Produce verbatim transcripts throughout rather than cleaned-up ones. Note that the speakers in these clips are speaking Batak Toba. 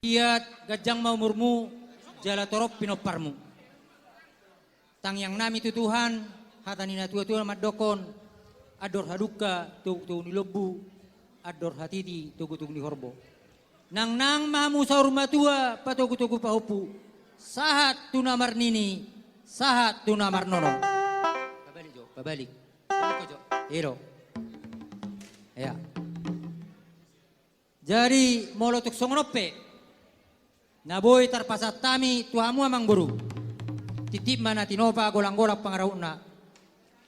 Liat ganjang ma umurmu, jala torop pinomparmu. Tangiangnami tu Tuhan, hata ni natuatua mandokkon, andor hadungka togutogu ni lombu, andor hatiti togutogu ni horbo. Nangnang ma hamu saur matua patogutogu pahompu, sahat tu na marnini, sahat tu na marnono. Pabalik jo, pabalik. Pabalik jo. I do. Ya. Jadi molo tung songon on pe na boi tarpasahat hami tu hamu amangboru, titip ma na tinopa, golanggolang pangarahutna.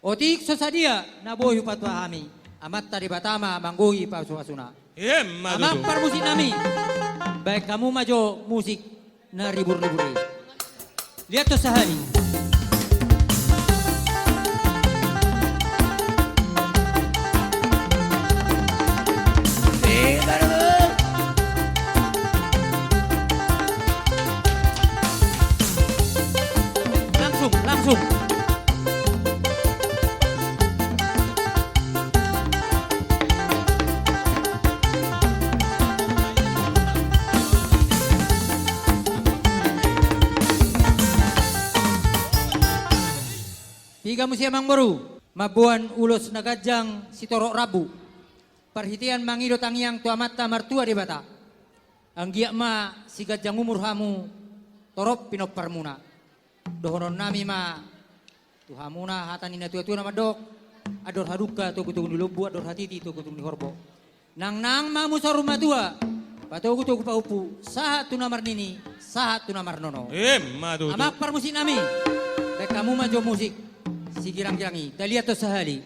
Otik so sadia na boi hupatua hami, Amanta Debata ma manggohi pasupasuna. Emma tutu. Amang parmusiknami, baen hamu ma jo musik na riburribur i. Liat do sahali. Langsung, langsung. Piga muse amangboru, mamboan ulos na ganjang sitorop rambu, parhitean mangido tangiang tu Amanta Martua Debata. Anggiat ma siganjang umur hamu, torop pinomparmuna. Dohononnami ma tu hamuna hata ni natuatua na mandok: Andor hadungka togutogu ni lombu, andor hatiti togutogu ni horbo. Nangnang ma hamu saur matua patogutogu pahompu, sahat tu na marnini, sahat tu na marnono. Emma tutu. Amang parmusiknami, baen hamu ma jo musik sigiranggilang i. Taliat do sahali.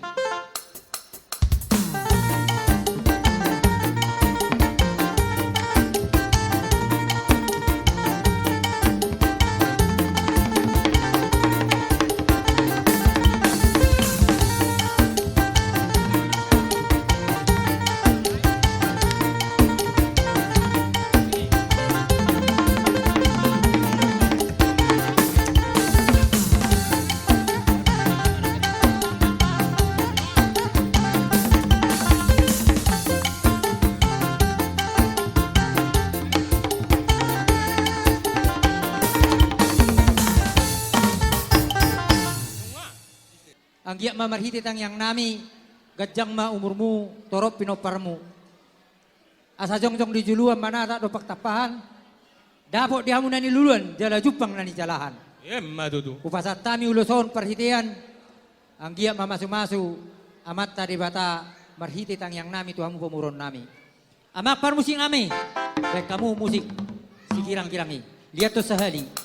Anggiat ma marhite tangiangnami, ganjang ma umurmu, torop pinomparmu. Asa jongjong di juluan, manatak dompak tampahan, dapot di hamu na niluluan, jala jumpang na nijalahan. Emma tutu. Hupasahat hami ulos on parhitean, anggiat ma mamasumasu Amanta Debata marhite tangiangnami tu hamu pamoruonnami. Amang parmusiknami, baen hamu musik sigiranggilang i. Liat do sahali.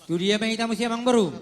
Tu dia ma hita muse amangboru?